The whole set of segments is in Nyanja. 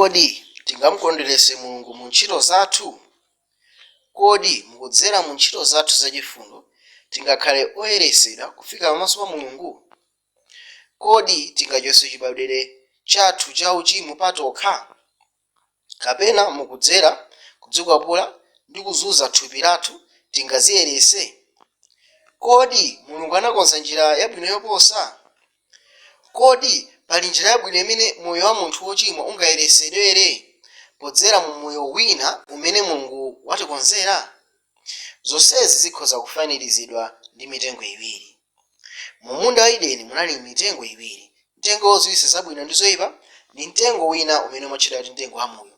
Kodi tingamukondweretse Mulungu mu ntchito zathu? Kodi mukudzera mu ntchito zathu zachifundo tingakhale oyeretsedwa kufika pamaso pa Mulungu? Kodi tingachotse chibadwire chathu cha uchimo patokha? Kapena mukudzera kudzikwapula ndi kuzunza thupi lathu tingaziyeretse? Kodi Mulungu anakonza njira yabwino yoposa? Kodi pali njira yabwino imene moyo wa munthu wochimwa ungayeretsedwere podzera mu moyo wina umene Mulungu watikonzera? Zonsezi zikhoza kufaniziridwa ndi mitengo iwiri. Mu munda wa Edeni munali mitengo iwiri, mtengo wodziwitsa zabwino ndi zoipa ndi mtengo wina umene umatchedwa kuti mtengo wa moyo.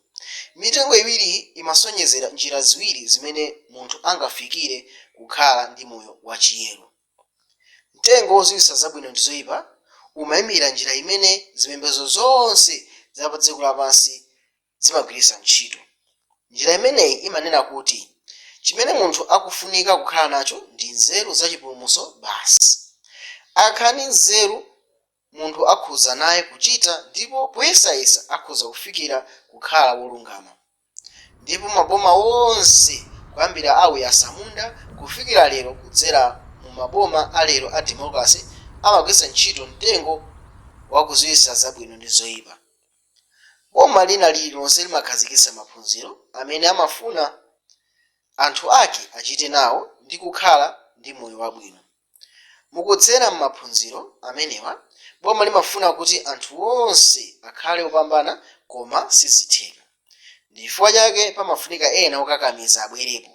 Mitengo iwiriyi imasonyezera njira ziwiri zimene munthu angafikire kukhala ndi moyo wachiyero. Mtengo wodziwitsa zabwino ndi zoipa umaimira njira imene zipembedzo zonse za padziko lapansi zimagwiritsa ntchito. Njira imeneyi imanena kuti chimene munthu akufunika kukhala nacho ndi nzeru za chipulumutso basi. Akakhala ndi nzeru munthu akhoza naye kuchita ndipo poyesayesa akhoza kufikira kukhala wolungama. Ndipo maboma onse kuyambira a utsamunda kufikira lero kudzera mu maboma a lero a democracy amagwiritsa ntchito mtengo wakudziwitsa zabwino ndi zoipa. Boma lina lililonse limakhazikitsa maphunziro amene amafuna anthu ake achite nawo ndi kukhala ndi moyo wabwino. Mukudzera m'maphunziro amenewa, boma limafuna kuti anthu onse akhale opambana koma sizitheka. Ndi chifukwa chake pamafunika ena okakamiza abwerepo,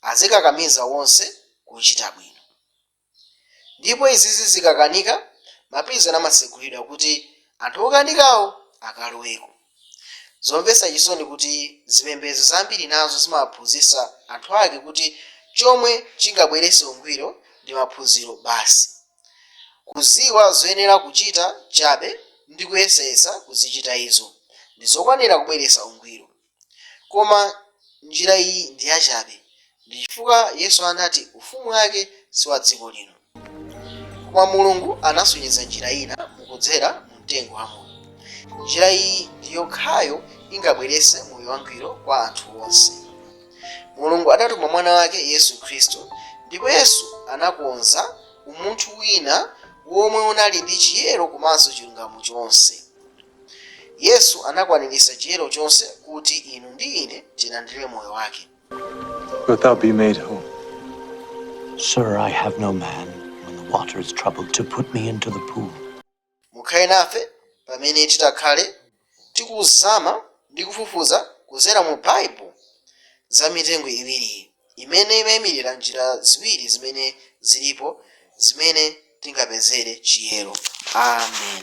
azikakamiza wonse kuchita bwino. Ndipo izizi zikakanika, ma prison amatsegulidwa kuti anthu okanikawo akaloweko. Zomvetsa chisoni kuti zipembedzo zambiri nazo zimaphunzitsa anthu ake kuti chomwe chingabweretse ungwiro ndi maphunziro basi. Kudziwa zoyenera kuchita chabe ndi kuyesayesa kuzichita izo, ndi zokwanira kubweretsa ungwiro. Koma njira iyi ndi yachabe. Ndi chifukwa Yesu anati ufumu wake si wa dziko lino. Koma Mulungu anasonyeza njira ina mukudzera mu mtengo wa moyo. Njira iyi ndi yokhayo ingabweretse moyo wangwiro kwa anthu onse. Mulungu adatuma mwana wake Yesu Khristu, ndipo Yesu anakonza umunthu wina womwe unali ndi chiyero komanso chilungamo chonse. Yesu anakwaniritsa chiyero chonse kuti inu ndi ine tilandire moyo wake. Wilt thou be made whole? Sir, I have no man when the water is troubled to put me into the pool. Mukhale nafe pamene titakhale tikuzama ndi kufufuza kudzera mu Bible za mitengo iwiriyi imene imayimirira njira ziwiri zimene zilipo zimene tingapezere chiyero. Amen.